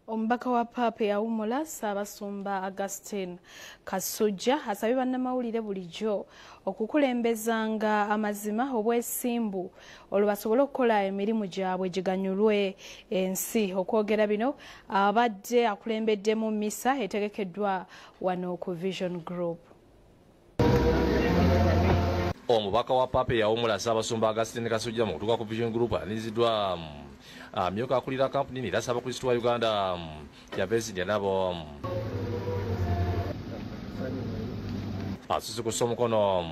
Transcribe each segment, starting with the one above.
Omubaka wa Paapa eyawummula, Ssaabasumba Augustine Kasujja, asabye bannamawulire bulijjo okukulembezanga amazima, obwesimbu, olwo basobole okukola emirimu gyabwe giganyulwe ensi. Okwogera bino abadde akulembeddemu misa etegekeddwa wano ku Vision Group. Omubaka wa Paapa eyawummula, Ssaabasumba Augustine Kasujja, mu kutuuka ku Vision Group aniriziddwa amyuka akulira kampuni era Ssaabakristu wa Uganda, Yavesi Nabo. Asusse kussa omukono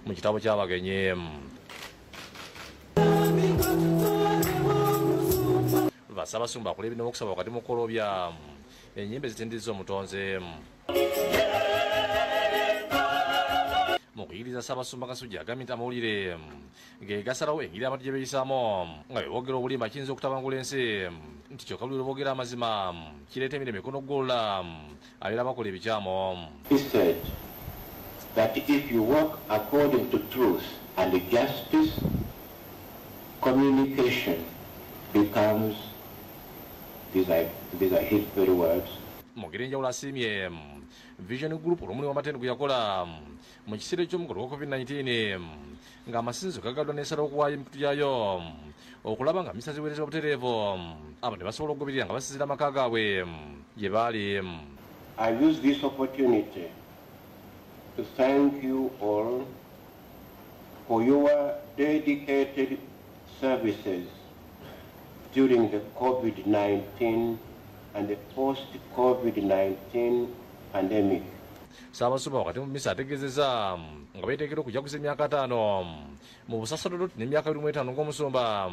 mu kitabo ky'abagenyi. Bassaabasumba akulembedde okusaba wakati mu kukolobya ennyimba ezitendereza Omutonzi. Mu kuyigiriza, Ssaabasumba Kasujja agambye nti amawulire ge gasalawo engeri abantu gye beeyisaamu, nga bwe boogera obulimba kiyinza okutabangula ensi, nti kyokka buli lwe boogera amazima kireeta emirembe n'okugolola abeera bakola ebikyamu. He said that if you work according to truth and justice, communication becomes, these are his very words, Mu ngeri enjawulo asiimye Vision Group olw'omulimu amatendo gwe yakola mu kiseera eky'omukolo gwa COVID-19, ng'amasinzizo gagaddwa, n'esala okuwaayo emikutu gyayo okulaba nga misa ziweerezebwa butereevu, abo ne basobola okugoberera nga basinziira amaka gaabwe gye baali. I use this opportunity to thank you all for your dedicated services during the COVID-19 and the post-COVID-19 pandemic. Ssaabasumba wakati mu misa ategeezezza nga beetegekera okujaguza emyaka 50 mu busasaddoti n'emyaka 25 ng'omusumba,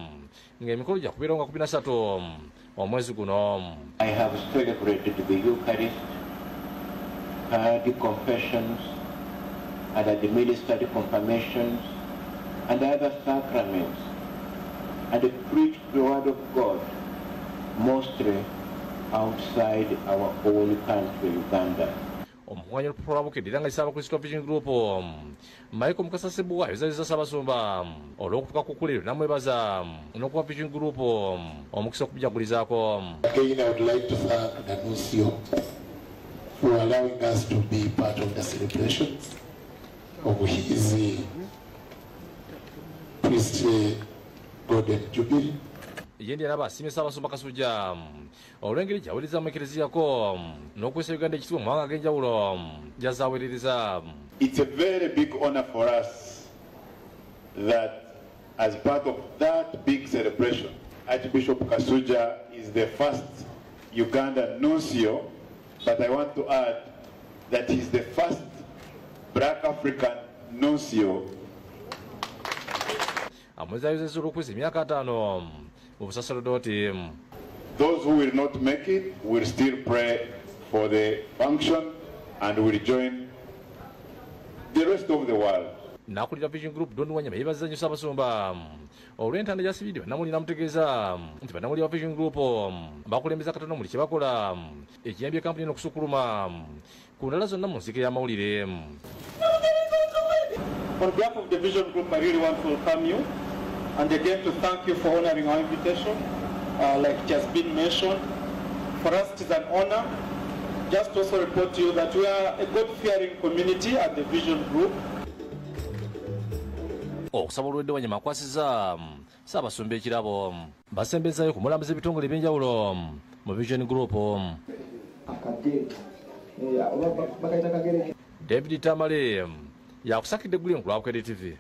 ng'emikolo gyakubeerawo nga 13 omwezi guno. I have celebrated the Eucharist, heard confessions, and administered confirmations and other sacraments, and preached the word of God, mostly outside our own country, Uganda. Omukuŋŋaanya olupapula lwa Bukedde era nga Ssaabakristo wa Vision Group, Michael Mukasa Ssebuwa, ayozayozza Ssaabasumba olw'okutuuka ku kkuliro, namwebaza n'okuwa Vision Group omukisa okubijagulizaako. Again, I would like to thank the Nuncio for allowing us to be part of the celebrations of his priestly golden jubilee. Ye ndi alaba asiimye Ssaabasumba Kasujja olw'engeri gy'aweereza mu Ekereziyako n'okuweesa Uganda ekitiibwa mu mawanga ag'enjawulo gy'azaaweerereza. It's a very big honor for us that as part of that big celebration, Archbishop Kasuja is the first Ugandan nuncio, but I want to add that he's the first Black African nuncio. Amwezayozezza olw'okuweza emyaka 50 mu busaserdooti. Those who will not make it will still pray for the function and will join the rest of the world. N'akulira Vision Group, Don Wanyama, yeebazza nnyo Ssaabasumba olw'entanda gy'asibidde bannamawulire, n'amutegeeza nti bannamawulire ba Vision Group bakulembeza katono muli kye bakola ekiyambye kampuni eno okusukuluma ku ndala zonna mu nsiko y'amawulire. On behalf of the Vision Group, I really want to welcome you and again to thank you for honoring our invitation. Like it has been mentioned, for us it is an honor. Just to also report to you that we are a God-fearing community at the Vision Group. Okusaba olwedde, Wanyama akwasizza Ssaabasumba ekirabo, basembezayo ku mulambuza ebitongole ebyenjawulo mu Vision Group. Akagere oba bakayita kagere. David Tamale yakusakidde eggulire ku lwa Bukedde TV.